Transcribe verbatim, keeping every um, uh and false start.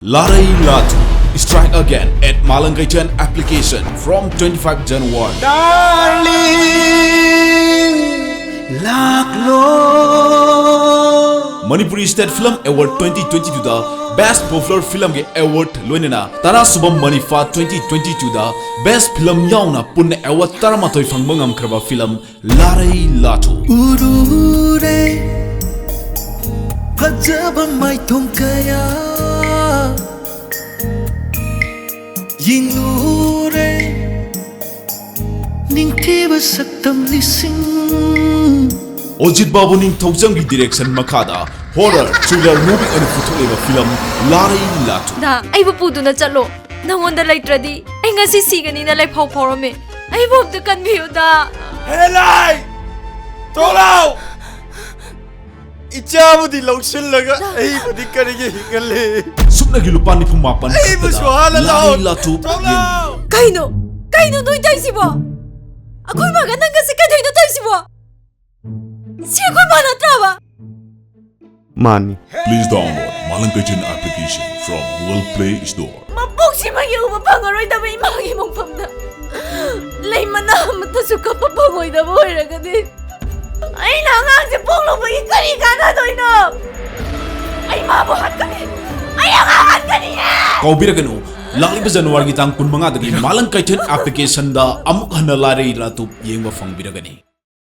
Larei Latu, strike again at Malang Kaichen application from twenty-five January. Darling, ꯂꯥꯛꯂꯣ꯫ Manipuri State Film Award twenty twenty-two the Best Popular Film ꯒꯤ award ꯂꯣꯏꯅꯅ ꯇꯔꯥ ꯁꯨꯕ ꯃꯅꯤꯐꯥ twenty twenty-two ꯗ Best Film ꯌꯥꯎꯅ ꯄꯨꯟꯅ award ꯇꯔꯥꯃꯥꯊꯣꯏ ꯐꯪꯕ ꯉꯝꯈ꯭ꯔꯕ film ꯂꯥꯔꯩ ꯂꯥꯊꯨ꯫ ꯎꯔꯨꯔꯦ ꯐꯖꯕ ꯃꯥꯏꯊꯣꯡ ꯀꯌꯥ ꯌꯦꯡꯂꯨꯔꯦ ꯅꯤꯡꯊꯤꯕ ꯁꯛꯇꯝ ꯂꯤꯁꯤꯡ꯫ ꯑꯣꯖꯤꯠ ꯕꯥꯕꯨ ꯅꯤꯡꯊꯧꯖꯝꯒꯤ direction ꯃꯈꯥꯗ horror thriller movie ꯑꯣꯏꯅ ꯄꯨꯊꯣꯛꯂꯤꯕ film ꯂꯥꯔꯩ ꯂꯥꯊꯨ꯫ ꯗꯥ, ꯑꯩꯕꯨ ꯄꯨꯗꯨꯅ ꯆꯠꯂꯣ꯫ ꯅꯪꯉꯣꯟꯗ ꯂꯩꯇ꯭ꯔꯗꯤ ꯑꯩ ꯉꯁꯤ ꯁꯤꯒꯅꯤꯅ ꯂꯩꯐꯥꯎ ꯐꯥꯎꯔꯝꯃꯤ꯫ ꯑꯩꯕꯨ ꯑꯝꯇ ꯀꯟꯕꯤꯌꯨ, ꯗꯥ꯫ ꯍꯦꯂꯥꯏ! ꯊꯣꯛꯂꯛꯑꯣ! ꯏꯆꯥꯕꯨꯗꯤ ꯂꯧꯁꯤꯜꯂꯒ ꯑꯩꯕꯨꯗꯤ ꯀꯔꯤꯒꯤ ꯍꯤꯡꯍꯜꯂꯤ? ꯁꯨꯞꯅꯒꯤ ꯂꯨꯄꯥ ꯅꯤꯐꯨ ꯃꯥꯄꯟ ꯑꯩꯕꯨꯁꯨ ꯈꯛꯇꯗ ꯍꯥꯜꯂ ꯂꯥꯛꯑꯣ! ꯂꯥꯔꯩ ꯂꯥꯊꯨ ꯊꯣꯛꯂꯛꯑꯣ! ꯀꯩꯅꯣ? ꯀꯩꯅꯣ ꯅꯣꯏ ꯇꯧꯔꯤꯁꯤꯕꯣ? ꯑꯩꯈꯣꯏ ꯃꯥꯒ ꯅꯪꯒꯁꯦ ꯀꯩꯗꯧꯅꯣ ꯇꯧꯔꯤꯁꯤꯕꯣ? ꯁꯤ ꯑꯩꯈꯣꯏ ꯃꯥ ꯅꯠꯇ꯭ꯔꯕ? ꯃꯥꯅꯤ꯫ Please download Malang Kaichen application from Google Play Store. ꯃꯄꯣꯛꯁꯤꯃꯒꯤ ꯎꯕ ꯐꯪꯉꯔꯣꯏꯗꯕ ꯏꯃꯥꯒꯤ ꯃꯣꯡꯐꯝꯗ ꯂꯩ ꯃꯅꯥ ꯑꯃꯠꯇꯁꯨ ꯀꯞꯄ ꯐꯪꯉꯣꯏꯗꯕ ꯑꯣꯏꯔꯒꯗꯤ ꯑꯩꯅ ꯑꯉꯥꯡꯁꯦ ꯄꯣꯛꯂꯨꯕꯒꯤ ꯀꯔꯤ ꯀꯥꯟꯅꯗꯣꯏꯅꯣ? ꯑꯩ ꯃꯥꯕꯨ ꯍꯥꯠꯀꯅꯤ꯫ ꯑꯩ ꯑꯉꯥꯡ ꯍꯥꯠꯀꯅꯤꯌꯦ꯫ ꯀꯥꯎꯕꯤꯔꯒꯅꯨ, ꯂꯥꯛꯂꯤꯕ ꯖꯅꯋꯥꯔꯤꯒꯤ ꯇꯥꯡ ꯀꯨꯟꯃꯉꯥꯗꯒꯤ ꯃꯥꯂꯪ ꯀꯩꯊꯦꯜ applicationꯗ ꯑꯃꯨꯛ ꯍꯟꯅ ꯂꯥꯔꯩ ꯂꯥꯊꯨ ꯌꯦꯡꯕ ꯐꯪꯕꯤꯔꯒꯅꯤ꯫